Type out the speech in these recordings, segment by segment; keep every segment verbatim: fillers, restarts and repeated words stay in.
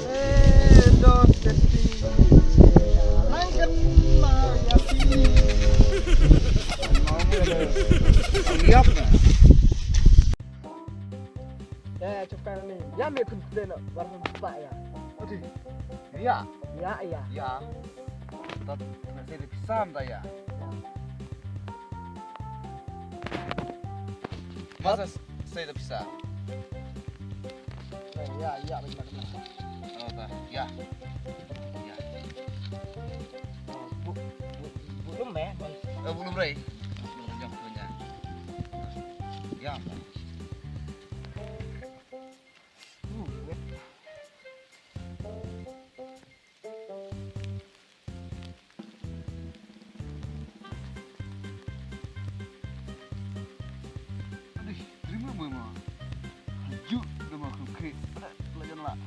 Eh, dos de ti. Langkan ma ya ti. Yap na. Ya, ya, cukar ni. Ya, me kun kena baru nampak ya. Ati. Ya. Ya, ya. Ya. Tat, na seri pisam ta ya. Masa seri pisam. Ya, ya, benar, benar. Oh, ta. Ya. Ya. Bu, bu, bu lum eh. Eh, bu lum rei. Bu lum jam punya. Ya. Aduh, terima mama. Hajuk nama aku ke. Pelajaran lah.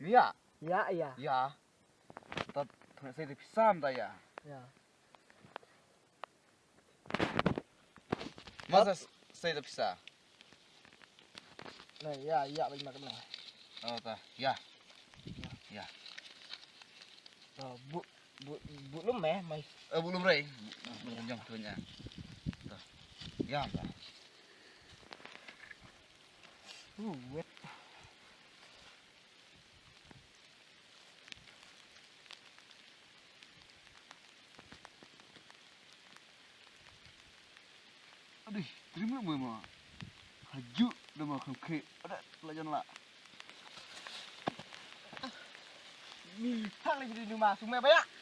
Ïa. Ïa, ïa. Ïa. Ta, ta sei da pisa mynta ïa. Ïa. Ma sa sei da pisa. Na, ïa, ïa, bad ma ka na. Oh, ta. Ïa. Ïa. Ta, bu, bu, bu lum eh, mai. Eh, bu lum rei. Bu, bu jong tu nya. Ta. Ïa, ta. Uh, wet. Aduh, trim lum ma. Haju da ma kham khe. Ada la jan la. Ni thang lagi di rumah sumai banyak.